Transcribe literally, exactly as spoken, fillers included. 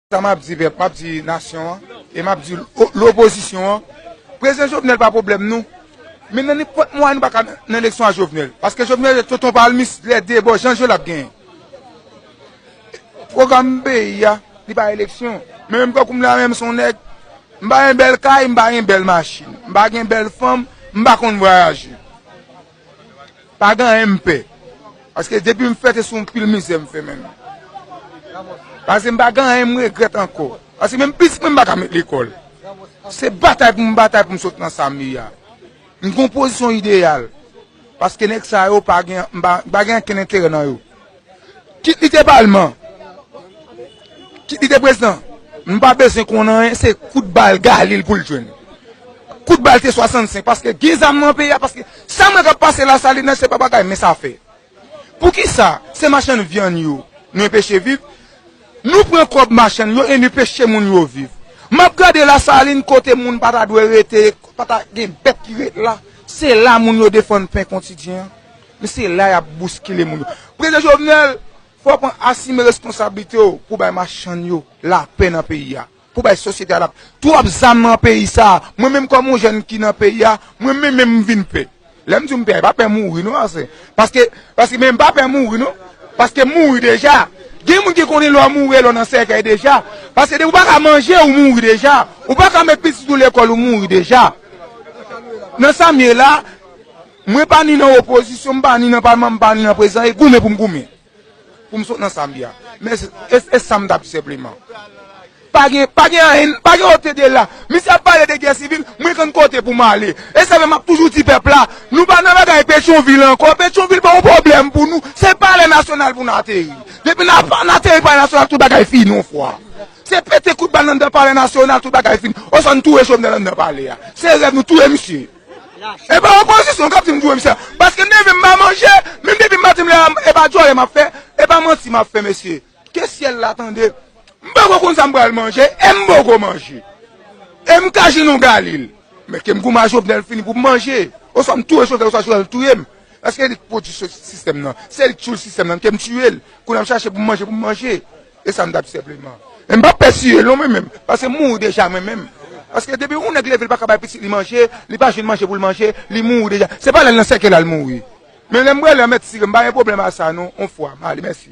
Sa m ap di pèp, m ap di nasyon an, e m ap di o- lopozisyon an, prezidan Jovenel pa pwoblèm nou. Men nan nenpòt mwa, nou pa ka nan eleksyon a Jovenel. Paske Jovenel se tonton palmis, lè de bò, jan l jwe l ap genyen. Pwogram peyi a, li pa eleksyon. Men menm kankou m la menm, se yon nèg, m pa gen bèl kay, m pa gen bèl machin, m pa gen bèl fanm, m pa konn vwayaje. Pa gen anyen m pè. Paske depi m fèt, se sou yon pil mizè m fè menm. Paske m pa gen anyen m regrèt ankò. Paske menm pitit mwen m pa ka met lekòl. Se batay pou m batay pou m sot nan sa m ye a. M gen yon pozisyon ideyal. Paske nèg sa yo pa gen, m pa, m pa gen okenn enterè nan yo. Kit li te palman, kit li te prezidan, m pa bezwen konn anyen, se kout bal Galil pou l jwenn. Kout bal te swasannsenk, paske gen zam nan peyi a, paske sa m wè k ap pase Lasalin nan, se pa bagay, men sa fè. Poukisa se machann vyann yo nou enpeche viv? Nou pran kòb machann yo e nou peche moun yo viv. M ap gade Lasalin kote moun pa ta dwe rete, pa ta gen bèt ki ret la. Se la moun yo defann pen kotidyen an. Men se la y ap bouskile moun yo. Prezidan Jovenel, fò w pran asime responsablite w pou bay machann yo lapè nan peyi a. Pou bay sosyete a lapè. Twòp zam nan peyi sa a. Mwen menm kòm yon jèn ki nan peyi a, mwen menm menm m vin pè. Lè m di w m pè, e pa pè mouri non, ase. Paske, paske men m pa pè mouri non. Paske m mouri deja. Gen moun ki konnen lè w mouri, lè w nan sèkèy deja. Paske depi w pa ka manje, ou mouri deja. Ou pa ka met pitit ou lekòl, ou mouri deja. Nan sa m ye la, mwen pa ni nan opozisyon, m pa ni nan palman, m pa ni nan prezidan, e goumen pou m goumen. Pou m sot nan sa m ye a. Men se, e, e sa m t ap di senpleman. Pa gen, pa gen anyen, pa gen ote de la. Misye ap pale de gè sivil, mwen konn kote pou m ale. E sa fè m ap toujou di pèp la, nou pa nan bagay Petyonvil ankò. Petyonvil pa yon pwoblèm pou nou. Se Palè Nasyonal pou n ateri. Depi n ap, n ateri Palè Nasyonal, tout bagay fini yon fwa. Se pete kout bal anndan Palè Nasyonal, tout bagay fini. Oswa n touye Jovenel anndan palè a. Se rèv nou touye misye. E pa opozisyon k ap di m touye misye. Paske m leve m pa manje, menm depi maten m leve, e pa djòlè m ap fè, e pa manti m ap fè, mesye. Ke syèl la tande. M poko konn sa m pral manje, e m poko manje. E m ka jwenn yon Galil. Men ke m goumen a Jovenel fini pou m manje. Oswa m touye Jovenel, oswa Jovenel touye m. Paske li k pwodui sistèm nan. Se li k tchoul sistèm nan, ke m tiye l. Kounye a m chache pou m manje, pou m manje. E sa m t ap di senpleman. E m p ap pè tiye l non mwen menm. Paske m mouri deja mwen menm. Paske depi yon nèg leve, li pa ka bay pitit li manje, li pa jwenn manje pou l manje, li mouri deja. Se pa lè l nan sèkèy la l mouri. Men lè m prale, lè m mèt tire, m pa gen pwoblèm a sa non, on fwa. M ale, mèsi.